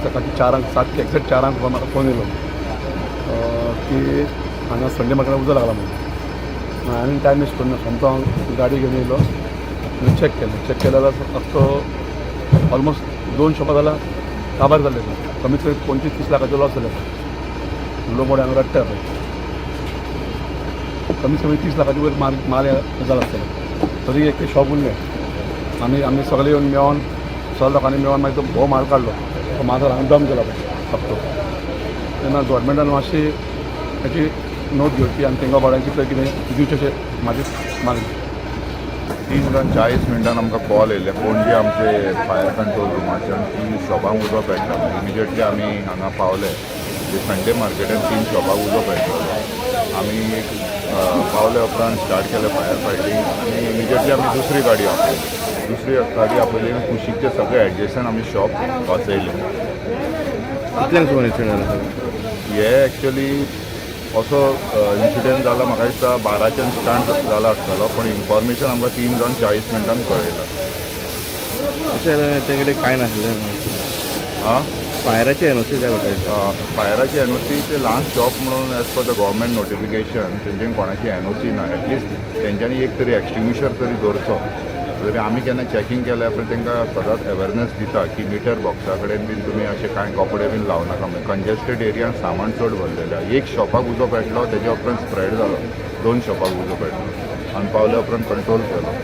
सकाळची 4ांक, 7 एक्झॅक्ट 4ांक म्हाका फोन येयलो की हांगा संडे मार्केटाक उजो लागला म्हणून. हांवें टायम वेस्ट करूं ना, सोमतो हांव गाडी घेवन येयलो आनी चॅक केलें. चॅक केलें जाल्यार आख्खो ऑलमोस्ट दोन शॉपां जाल्यार काबार जाल्ले. कमीत कमी 25-30 लाखाचो लॉस जाले. लोक मोडे हांगा रडटा पळय. कमीत कमी 30 लाखाचे वयर माल माल जाला आसतलो. तरी एक शॉप उरलें. आमी आमी सगळे येवन मेळोन, सगळ्या लोकांनी मेळोन मागीर तो भोव माल काडलो. तो माल हांगा डंप केला पळय फक्त. तेन्ना गव्हर्मेंटान मातशी ताची नोंद घेवची आनी तांकां भाड्याची पळय कितें दिवचें अशें म्हाजी मागणी. 3 जावन 40 मिनटान आमकां कॉल येयल्ले पणजे आमचे फायर कंट्रोल रुमाच्यान की शॉपांक उजो पेटला. इमिजिएटली आमी हांगा पावले. संडे मार्केटान तीन शॉपाक उजो पेटलो. आमी एक पावले उपरांत स्टार्ट केलें फायर फायटींग आनी इमिजिएटली आमी दुसरी गाडी आपयली. दुसरी गाडी आपयली आनी कुशीकचे सगळे एडजसंट आमी शॉप वाचयले. कितल्यांक सुमार इन्सिडंट जाला सगळें? हे एक्चुअली असो इन्सिडंट जाला, म्हाका दिसता 12च्यान स्टार्ट जाला आसतलो, पूण इन्फॉर्मेशन आमकां 3 जावन 40 मिनटान कळयलां. अशें तें कांय नासलें? आं? फायराची एनओसी जाय पडटा. फायराची एनओसी ते ल्हान शॉप म्हणून as per the government notification तेंच्यानी कोणाची एनओसी ना. एटलिस्ट तेंच्यांनी एक तरी एक्सटिंग्विशर तरी दवरचो. तरी आमी केन्ना चॅकींग केल्या उपरांत तांकां सदांच अवेरनेस दिता की मिटर बॉक्सा कडेन बीन तुमी अशे कांय कपडे बीन लावं नाका म्हणून. कंजेस्टेड एरियान सामान चड भरलेलें आहा. एक शॉपाक उजो पेटलो, तेज्या उपरांत स्प्रेड जालो. दोन शॉपाक उजो पेटलो आनी पावल्या उपरांत कंट्रोल केलो.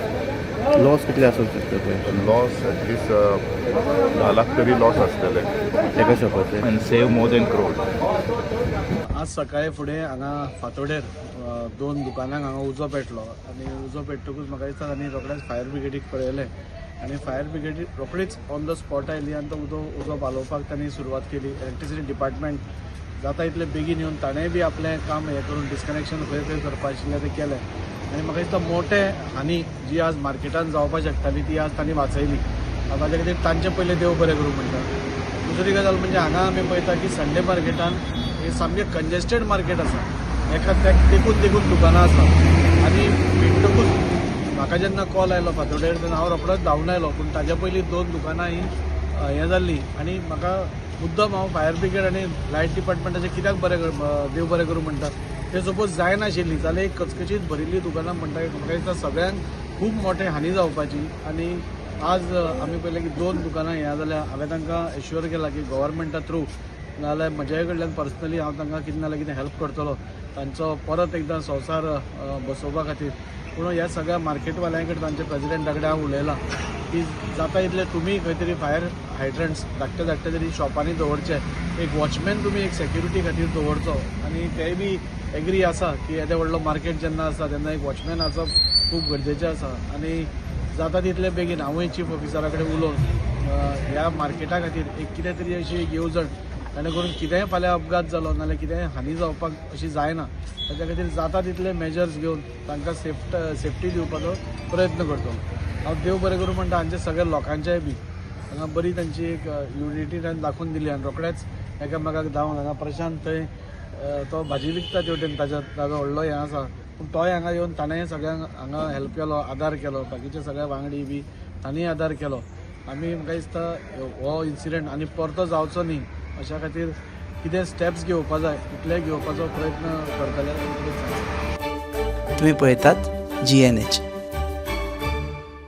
लॉस कितले आसूंक शकता पळय? लॉस एटलिस्ट 10 लाख तरी लॉस आसतले. एका शॉपाचे? आनी सेव मोर देन क्रोड. आज सकाळी फुडें हांगा फातोडेर दोन दुकानांक हांगा उजो पेटलो आनी उजो पेट्टकूच म्हाका दिसता तांणी रोखडेंच फायर ब्रिगेडीक कळयलें आनी फायर ब्रिगेडी रोखडीच ऑन the spot आयली आनी तो उजो पालोवपाक तांणी सुरवात केली. इलेक्ट्रिसिटी डिपार्टमेंट जाता इतले बेगीन येवन ताणेंय बी आपलें काम हें करून डिस्कनेक्शन खंय खंय करपा आशिल्लें तें केलें आनी म्हाका दिसता मोटे हानी जी आज मार्केटान जावपाक शकताली ती आज तांणी वाचयली. ताजे खातीर तांचे पयलें देव बरें करूं म्हणटा. दुसरी गजाल म्हणजे हांगा आमी पळयता की संडे मार्केटान हे सामकें कंजेस्टेड मार्केट आसा. एका तेकून तेकून दुकानां आसा आनी पेट्टकूच म्हाका जेन्ना कॉल आयलो फातोडेर तेन्ना हांव रोखडोच धांवून आयलो, पूण ताज्या पयलीं दोन दुकानां ही हें जाल्लीं आनी म्हाका मुद्दम हांव फायर ब्रिगेड आनी लायट डिपार्टमेंटाचें कित्याक बरें देव बरें करूं म्हणटा, तें सपोज जायनाशिल्ली जाल्यार एक कचकचीत भरिल्ली दुकानां म्हणटा, म्हाका दिसता सगळ्यांक खूब मोठे हानी जावपाची. आनी आज आमी पळयलें की दोन दुकानां हें जाल्यार हांवें तांकां एश्युअर केलां की गव्हर्मेंटा थ्रू नाजाल्यार म्हज्या कडल्यान पर्सनली हांव तांकां कितें ना जाल्यार कितें हेल्प करतलो तांचो परत एकदां संवसार बसोवपा खातीर. पूण ह्या सगळ्या मार्केटवाल्यां कडेन, तांच्या प्रेजिडेंटा कडेन हांव उलयलां की जाता इतले तुमी खंय तरी फायर हायड्रंट्स धाकटे धाकटे तरी शॉपांनी दवरचे, एक वॉचमॅन तुमी एक सेक्युरिटी खातीर दवरचो. आनी तेय बी एग्री आसा की येदे व्हडलो मार्केट जेन्ना आसा तेन्ना एक वॉचमॅन आसप खूब गरजेचें आसा. आनी जाता तितले बेगीन हांवूय चीफ ऑफिसरा कडेन उलोवन ह्या मार्केटा खातीर एक कितें तरी अशी एक येवजण, जाणे करून कितेंय फाल्यां अपघात जालो नाल्यार कितेंय हानी जावपाक अशी जायना, ताच्या खातीर जाता तितले मेजर्स घेवन तांकां सेफ्टी दिवपाचो प्रयत्न करतलो. हांव देव बरें करूं म्हणटा हांचे सगळ्या लोकांचेय बी. हांगा बरी तांची एक युनिटी तांणी दाखोवन दिली आनी रोखडेच एकामेकाक धांवन हांगा प्रशांत थंय तो भाजी विकता तेवटेन, ताजो व्हडलो हें आसा, पूण तोय हांगा येवन ताणें सगळ्यांक हांगा हेल्प केलो, आदार केलो. बाकीचे सगळे वांगडी बी तांणीय आदार केलो. आमी म्हाका दिसता हो इन्सिडंट आनी परतो जावचो न्ही अशा खातीर कितें स्टेप्स घेवपा जाय तितले घेवपाचो प्रयत्न करतले. तुम्ही पळयतात जीएनएच.